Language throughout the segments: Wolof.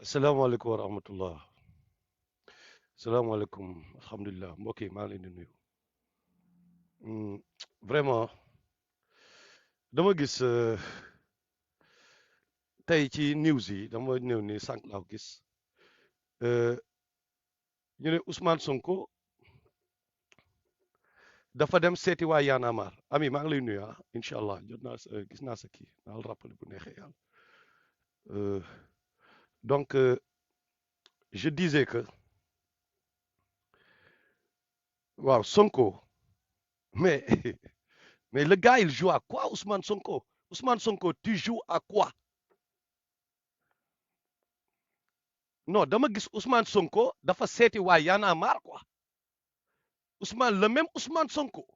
Assalamualaikum warahmatullah. Assalamualaikum. Alhamdulillah. Mbokk yi maa ngi leen di nuyu. Vraiment dama gis tey ci news yi dama ñëw ni sànq laa ko gis ñu ne Ousmane Sonko dafa dem seeti waa Y'en a marre. Ami maa ngi lay nuyu incha allah jot naa sa gis naa sa kii naa la rappelé bu neexee yàlla. Donc je disais que waaw Sonko mais mais le gars il joue à quoi Ousmane Sonko? Ousmane Sonko tu joues à quoi? Non dama gis Ousmane Sonko dafa seeti waa Y'en a marre quoi. Ousmane, le même Ousmane Sonko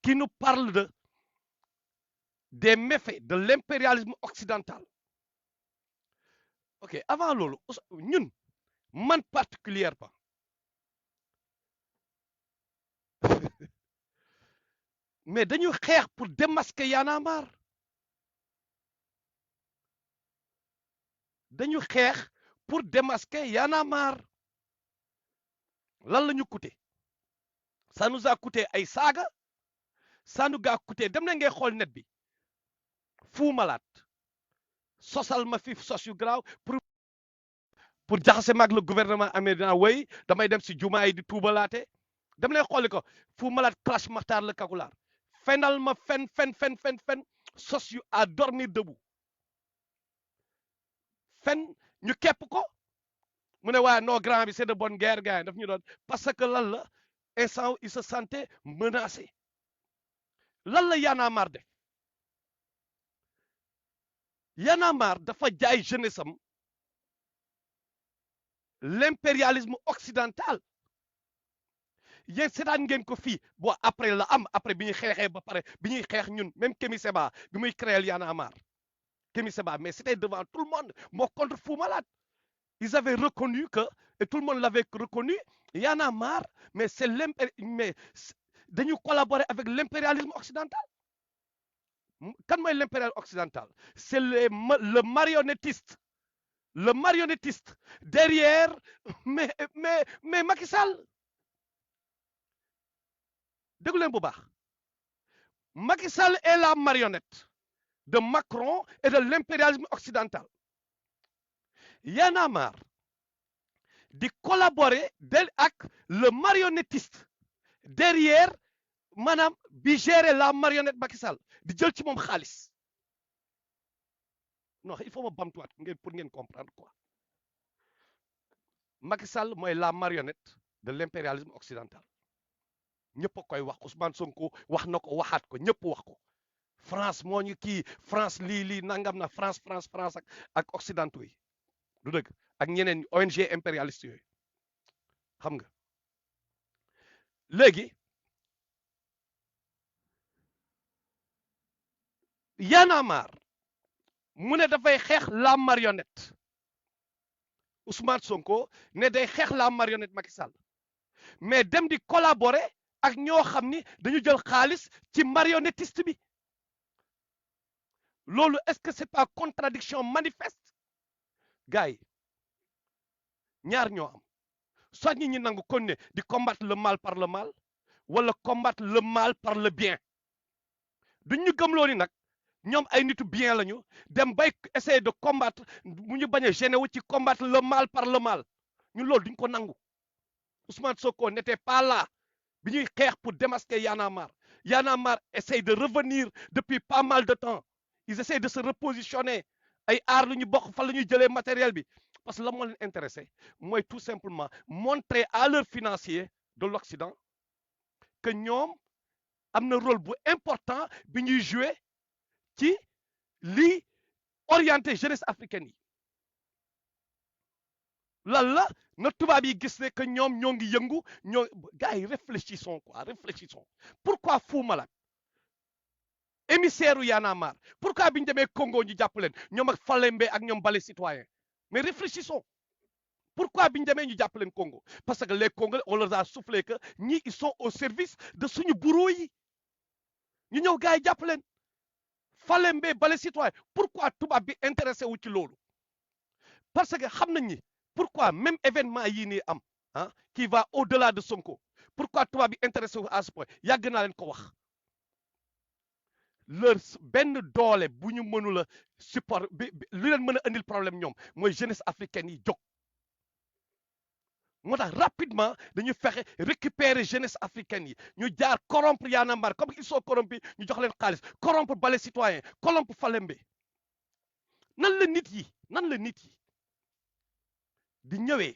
qui nous parle des méfaits de l'impérialisme occidental. Ok, avant lolo, ñun man particulièrement mais dañu xeex pour démasquer Y'en a marre. Dañu xeex pour démasquer Y'en a marre. Lan la ñu coûté? Ça nous a coûté ay saaga, ça nous a coûté dem na ngay xool net bi Fou Malade sosal ma fi sos yu graaw pour jaxase mag le gouvernement américain way damay dem si jumaa yi di tuubalaate dem lay xooli ko Fou Malade clash makhtar le Kagoulard fenal ma fen sos yu à dormir debout fen ñu kepp ko mu ne waa non grand bi c'est de bonne guerre gars daf ñu doon parce que lan la instant il se sentait menacé lan la Y'en a marre def Y'en a marre dafa jaay jeunesse am l'impérialisme occidental yéen seetaan ngeen ko fii bon après la am après bi ñuy xeexee ba pare bi ñuy xeex ñun même Kémi Séba bi muy créer Y'en a marre Kémi Séba mais c'était devant tout le monde moo contre Fou Malade ils avaient reconnu que et tout le monde l'avait reconnu Y'en a marre mais c'est mais dañu collaborer avec l'impérialisme occidental. Kan mooy l'impérialisme occidental? C'est le marionnettiste derrière mais Macky Sall déglu leen bu baax Macky Sall est la marionnette de Macron et de l'impérialisme occidental. Y'en a marre di collaborer avec le marionnettiste derrière maanaam bi gérer la marionnette Macky Sall di jël ci moom xaalis. Non il faut ma bamtuwaat ngeen pour ngeen comprendre quoi. Macky Sall mooy la marionnette de l'impérialisme occidental. ñëpp a koy wax Ousmane Sonko wax na ko waxaat ko ñëpp wax ko France moo ñu kii France lii nangam na France ak occidentaux yi du dëgg ak ñeneen ONG impérialiste yooyu xam nga léegi Y'en a marre mu ne dafay xeex la marionnette Ousmane Sonko ne day xeex la marionnette Macky Sall mais dem di collaborer ak ñoo xam ni dañu jël xaalis ci marionnettiste bi loolu est-ce que c'est pas contradiction manifeste gars yi ñaar ñoo am soit ñi nangu kon ne di combattre le mal par le mal wala combattre le mal par le bien duñ ñu gëmloo ni nag ñoom ay nitu bien lañu dem bay essayer de combattre mu ñu bañ a gêner wu ci combattre le mal par le mal ñun loolu duñ ko nangu Ousmane Sonko n'était pas là bi ñuy xeex pour démasquer Y'en a marre. Y'en a marre essaye de revenir depuis pas mal de temps ils essayent de se repositionner ay aar lu ñu bokk fan la ñuy jëlee matériel bi parce que la moo leen intéressé mooy tout simplement montrer à leurs financiers de l'Occident que ñoom am na rôle bu important bi ñuy jouer ci lii orienté jeunesse africaine yi lan la na tubaab yi gis ne que ñoom ñoo ngi yëngu ñoo gars yi réfléchissons pourquoi Fou Malade émissaire u Y'en a marre pourquoi bi ñu demee Congo ñu jàpp leen ñoom ak Falembe ak ñoom Balai Citoyen mais réfléchissons pourquoi bi ñu demee ñu jàpp leen Congo parce que les Congolais on leur a soufflé que ñii ils sont au service de suñu bureau yi ñu ñëw gars yi jàpp leen Falembe Balai Citoyen pourquoi tubaab bi intéressé wu ci loolu parce que xam nañ ni pourquoi même événement yii nii am ah qui va au-delà de Sonko pourquoi tubaab bi intéressé wu à ce point yàgg naa leen ko wax leur benn doole bu ñu mënula support bi lu leen mën a andil problème ñoom mooy jeunesse africaine yi jóg moo tax rapidement dañu fexe récupérer jeunesse africaine yi ñu jaar corrompre Y'en a marre comme ils sont corrompus ñu jox leen xaalis corrompre bale citoyen corrompre Falembe nan la nit yi di ñëwee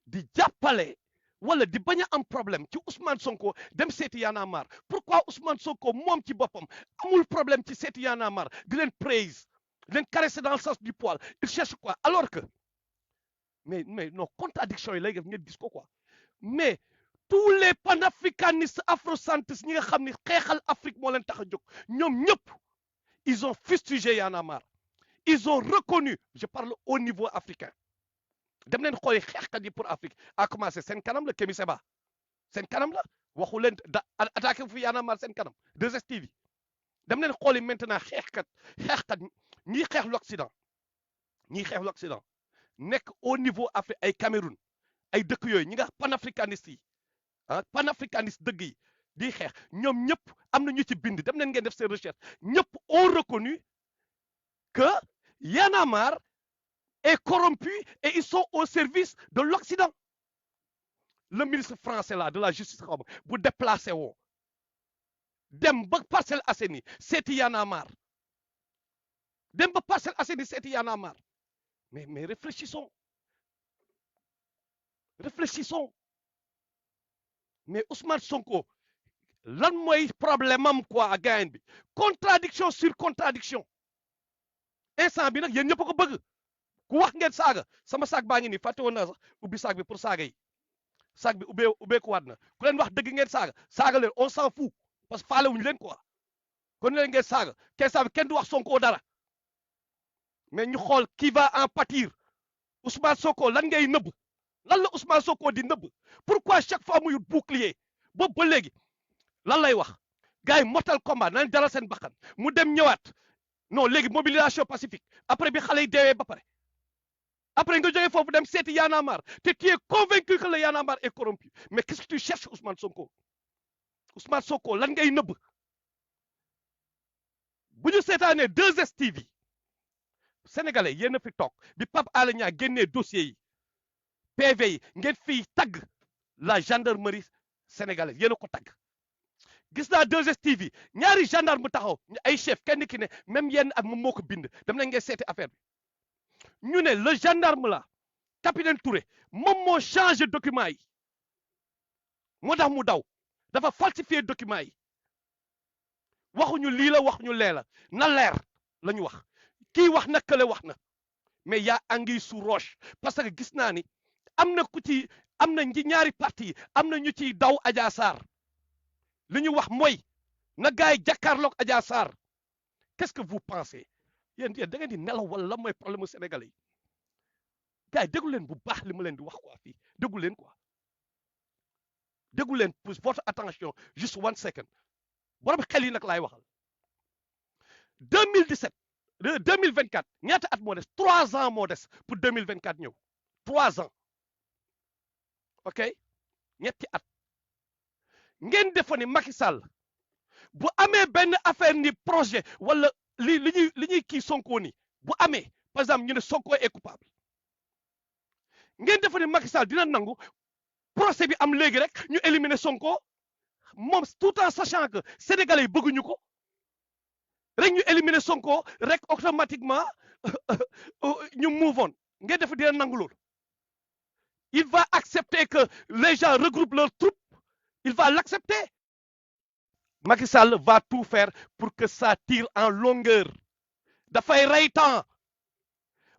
di jàppale wala di bañ a am problème ci Ousmane Sonko dem seeti Y'en a marre pourquoi Ousmane Sonko moom ci boppam amul problème ci seeti Y'en a marre di leen praise di leen caresser dans le sens du poil il cherche quoi alors que mais non contradiction yi lay def ngeen gis ko quoi mais tous les panafricanistes afrocentristes ñi nga xam ni xeexal Afrique moo leen tax a jóg ñoom ñëpp ils ont fustigé Y'en a marre ils ont reconnu je parle au niveau africain dem leen xooli xeexkat yi pour Afrique à commencer seen kanam la Kémi Seba seen kanam la waxu leen da attaqué fi Y'en a marre seen kanam 2STV dem leen xooli maintenant xeexkat ñiy xeex l'Occident nekk au niveau Afrique ay Cameroun ay dëkk yooyu ñi nga panafricaniste yi panafricaniste dëgg yi di xeex ñoom ñëpp am na ñu ci bind dem leen ngeen def seen recherche ñëpp ont reconnu que Y'en a marre est corrompu et ils sont au service de l'Occident. Le ministre français là de la justice bu déplacé woo dem ba Parcelles Assainies seeti Y'en a marre dem ba Parcelles Assainies seeti Y'en a marre mais réfléchissons mais Ousmane Sonko lan mooy problème am quoi gain bi contradiction sur contradiction instant bi nag yéen ñëpp a ko bëgg ku wax ngeen saaga sama saag baa ngi nii fàtte woon naa sax ubbi saag bi pour saaga yi saag bi ubbeekuwaat na ku leen wax dëgg ngeen saaga leen on s'en fout parce que faale wuñu leen quoi kon leen ngeen saaga kenn du wax Sonko dara mais ñu xool qui va en pâtir Ousmane Sonko lan ngay nëbb lan la Ousmane Sonko di nëbb pourquoi chaque fois muy bouclier boobu ba léegi lan lay wax gars yi mortal combat nañ jaral seen bakkan mu dem ñëwaat non léegi mobilisation pacifique après bi xale yi deewee ba pare après nga jógee foofu dem seeti Y'en a marre te tu es convaincu que le Y'en a marre est corrompu mais qu'est-ce que tu cherches Ousmane Sonko lan ngay nëbb bu ñu seetaanee 2STV sénégalais yéen a fi toog bi Pape Alé Niang génnee dossier yi PV yi ngeen fiy tagg la gendarmerie sénégalaise yéen a ko tagg gis naa 2STV ñaari gendarme bu taxaw ay chef kenn ki ne même yenn ak moom moo ko bind dem na ngeen seeti affaire bi ñu ne le gendarme là capitaine Touré moom moo changé document yi moo tax mu daw dafa falsifier document yi waxuñu lii la waxuñu lee la na leer la ñu wax kii wax na kële wax na mais yaa anguille sous roche parce que gis naa ni am na ñaari parti yi am na ñu ciy daw Adja Sarr li ñu wax mooy na gars yi jàkkaarloog Adja Sarr qu'est-ce que vous pensez yéen da ngeen di nelaw wala la mooy problème sénégalais yi gars yi déglu leen bu baax li ma leen di wax quoi fii déglu leen quoi déglu leen pour votre attention juste 1 second borom xel yi nag laay waxal 2017 2024 ñaata at moo des 3 ans moo des pour 2024 ñëw 3 ans ok ñetti at ngeen defa ni Macky Sall bu amee benn affaire ni projet wala li ñuy kii Sonko ni bu amee par exemple ñu ne Sonko est coupable ngeen defa ni Macky Sall dina nangu procès bi am léegi rek ñu éliminer Sonko moom tout en sachant que sénégalais yi bëgguñu ko rek ñu éliminer Sonko rek automatiquement ñu move on ngeen defa dina nangu loolu il va accepter que les gens regroupent leurs troupes il va l'accepter. Macky Sall va tout faire pour que ça tire en longueur dafay rey temps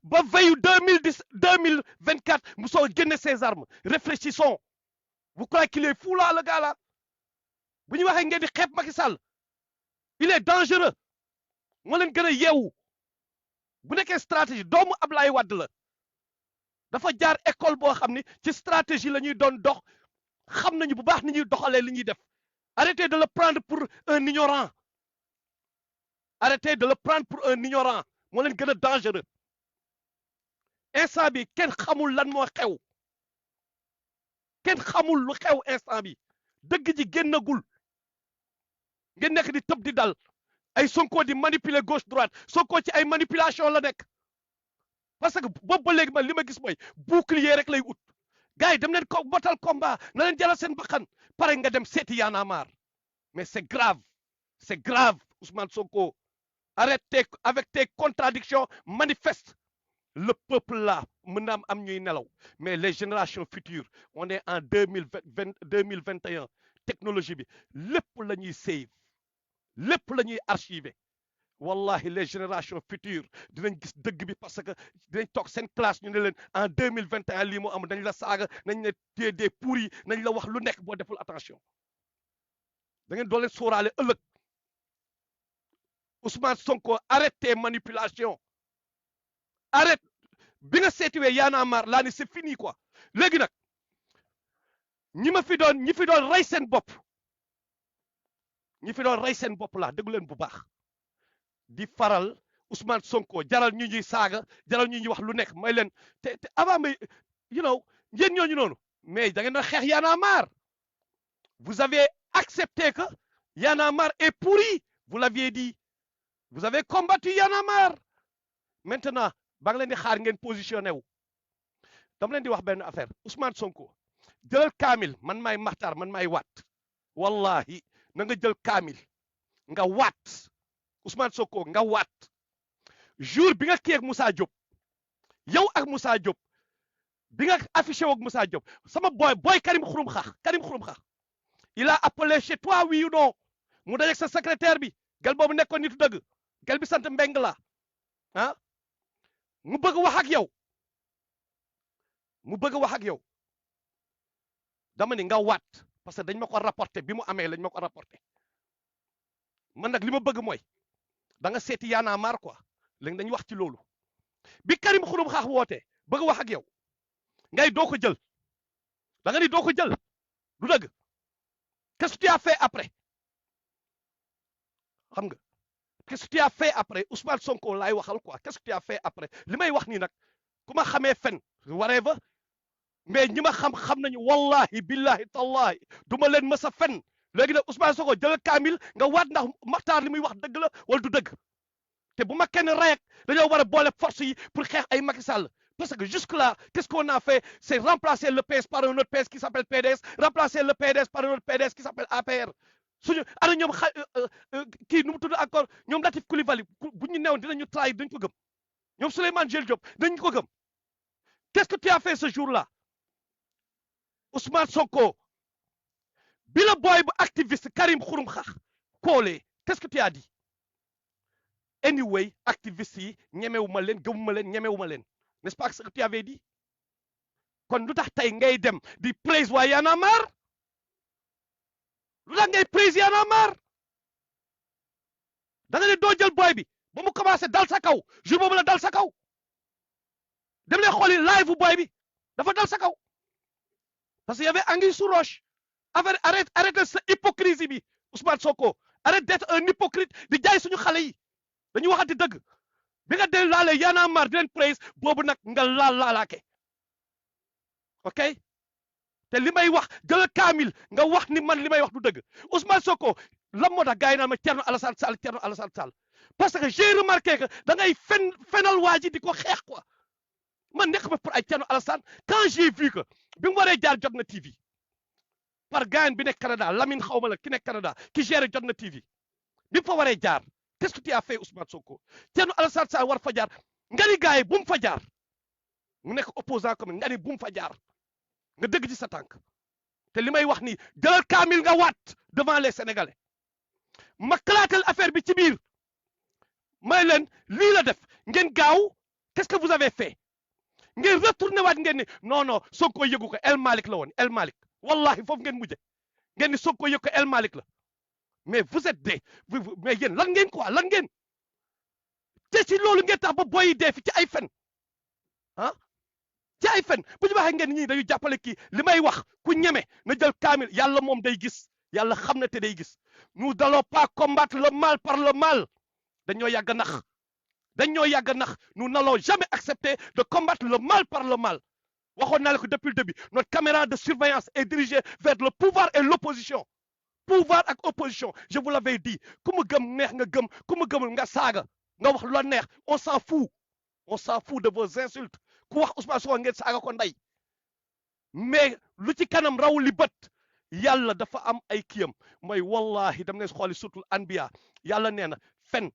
ba veille 2024 mu soo génne ses armes réfléchissons vous croyez qu'il est fou là le gars là bu ñu waxee ngeen di xeeb Macky Sall il est dangereux moo leen gën a yeewu bu nekkee stratégie doomu Ablaye Wade la dafa jaar école boo xam ni ci stratégie la ñuy doon dox xam nañu bu baax ni ñuy doxalee li ñuy def arrêtez de le prendre pour un ignorant arrêtez de le prendre pour un ignorant moo leen gën a dangereux instant bi kenn xamul lan moo xew kenn xamul lu xew instant bi dëgg ji génnagul ngeen nekk di tëb di dal ay Sonko di manipuler gauche droite Sonko ci ay manipulation la nekk parce que boobu ba léegi man li ma gis mooy bouclier rek lay ut gars yi dem leen ko botal combat na leen jëlal seen bakkan pare nga dem seeti Y'en a marre mais c'est grave Ousmane Sonko arrête avec tes contradictions manifestes le peuple là mën na am ñuy nelaw mais les générations futures on est en 2021 technologie bi lépp la ñuy save lépp la ñuy archiver wallahi les générations futures dinañ gis dëgg bi parce que dinañ toog seen classe ñu ne leen en 2021 lii moo am dañ la saaga nañ ne des pourris nañ la wax lu nekk boo deful attention da ngeen doole sóoraale ëllëg Ousmane Sonko arrête tes manipulations arrête bi nga seetiwee Y'en a marre laa ni c'est fini quoi léegi nag ñi fi doon rey seen bopp laa déglu leen bu baax di faral Ousmane Sonko jaral ñu ñuy saaga jaral ñu ñuy wax lu nekk may leen te avant may yéen ñooñu noonu mais da ngeen doon xeex Y'en a marre vous avez accepté que Y'en a marre est pourri vous l'aviez dit vous avez combattu Y'en a marre maintenant ba nga leen di xaar ngeen positionné wu dama leen di wax benn affaire Ousmane Sonko jëlal kaamil man maay makhtar man maay waat wallahi na nga jël kaamil nga waat Ousmane Sonko nga waat jour bi nga kii ak Moussa Diop yow ak Moussa Diop bi nga affiché ak Moussa Diop sama boy Karim Xurum Xax il a appelé chez toi oui ou non mu dajeeg sa secrétaire bi gel boobu nekkoon nitu dëgg gel bi sant Mbeng la ah mu bëgg wax ak yow dama ni nga waat parce que dañ ma ko rapporté bi mu amee lañ ma ko rapporté man nag li ma bëgg mooy da nga seeti Y'en a marre quoi léegi dañuy wax ci loolu bi Karim Xurum Xax wootee bëgg wax ak yow ngay doo ko jël da nga ni doo ko jël du dëgg qu'est-ce que tu as fait après xam nga qu'est-ce que tu as fait après Ousmane Sonko laay waxal quoi qu'est-ce que tu as fait après li may wax nii nag ku ma xamee fen whatever mais ñi ma xam nañu wallahi billahi tallahi du ma leen mës a fen léegi nag Ousmane Sonko jël kaamil nga waat ndax Makhtar li muy wax dëgg la wala du dëgg te bu ma kenn rey dañoo war a boole force yi pour xeex ay Macky Sall parce que jusque là qu'est-ce qu'on a fait c'est remplacer le PS par un autre PS qui s'appelle PDS remplacer le PDS par un autre PDS qui s'appelle APR suñu ana ñoom kii nu mu tudd encore ñoom Latif Coulibaly bu ñu newoon dinañu trahir dañ ko gëm ñoom Souleymane Jules Diop dañ ko gëm qu'est-ce que tu as fait ce jour-là Ousmane Sonko bi la booy bu activiste Karim Xurum Xax koolee qu'est-ce que tu as dit anyway activiste yi ñemewuma leen gëmuma leen ñemewuma leen n'est-ce pas ce que tu avais dit kon lu tax tey ngay dem di praise waa Y'en a marre lu tax ngay praise Y'en a marre da nga ne doo jël booy bi ba mu commencé dal sa kaw jour boobu la dal sa kaw dem leen xooli live bu booy bi dafa dal sa kaw parce que y avait anguille sous roche arrête sa hypocrisie bi Ousmane Sonko arrête d'être un hypocrite di jaay suñu xale yi dañu waxati dëgg bi nga del laalee Y'en a marre di leen praise boobu nag nga laalaake ok te li may wax jël kaamil nga wax ni man li may wax du dëgg Ousmane Sonko lan moo tax gars yi naan ma Thierno Alassane Sall parce que j'ai remarqué que da ngay fenal waa ji di ko xeex quoi man nekk ma pour ay Thierno Alassane quand j'ai vu que bi mu waree jaar Jotna TV par gaayan bi nekk Canada Lamine xawma la ki nekk Canada ki géré Jotna TV bi mu fa waree jaar qu'est-ce que tu as fait Ousmane Sonko Thierno Alassane Sall war fa jaar nga ni gars yi bu mu fa jaar mu nekk opposant comme nga ni bu mu fa jaar nga dëgg ci sa tànk te li may wax nii jëlal kaamil nga waat devant les Sénégalais ma kalaatal affaire bi ci biir may leen lii la def ngeen gaaw qu'est-ce que vous avez fait ngeen retourné waat ngeen ni non Sonko yëgu ko El Malick la woon El Malick wallahi foofu ngeen mujje ngeen ni Sonko yëgu ko El Malick la mais vous êtes mais yéen lan ngeen quoi lan ngeen te ci loolu ngeen tax ba boyi dee fi ci ay fen ah ci ay fen bu ñu waxee ngeen ñii dañu jàppale kii li may wax ku ñeme na jël kaamil yàlla moom day gis yàlla xam na te day gis nous n'allons pas combattre le mal par le mal dañoo yàgg nax dañ ñoo yàgg nax. Nous n'allons jamais accepter de combattre le mal par le mal. waxoon naa la ko depuis le début. Notre caméra de surveillance est dirigée vers le pouvoir et l'opposition. Pouvoir ak opposition, je vous l'avais dit. Ku mu gëm neex nga gëm, ku mu gëmul nga saaga, nga wax lo neex. On s'en fout. On s'en fout de vos insultes. Ku wax Ousmane Sonko ngeen saaga ko nday. Mais lu ci kanam raw li bët. Yàlla dafa am ay kiyam. Mooy wallahi dam ne xooli surtout anbiya. Yàlla nee na fen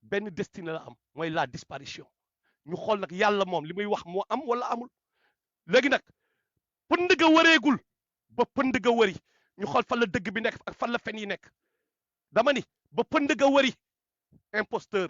benn destiné la am. Mooy la disparition. Ñu xool nag yàlla moom li muy wax moo am wala amul. Léegi nag pënd ga wëreegul ba pënd ga wëri. Ñu xool fan la dëgg bi nekk ak fan la fen yi nekk. Dama ni ba pënd ga wëri imposteur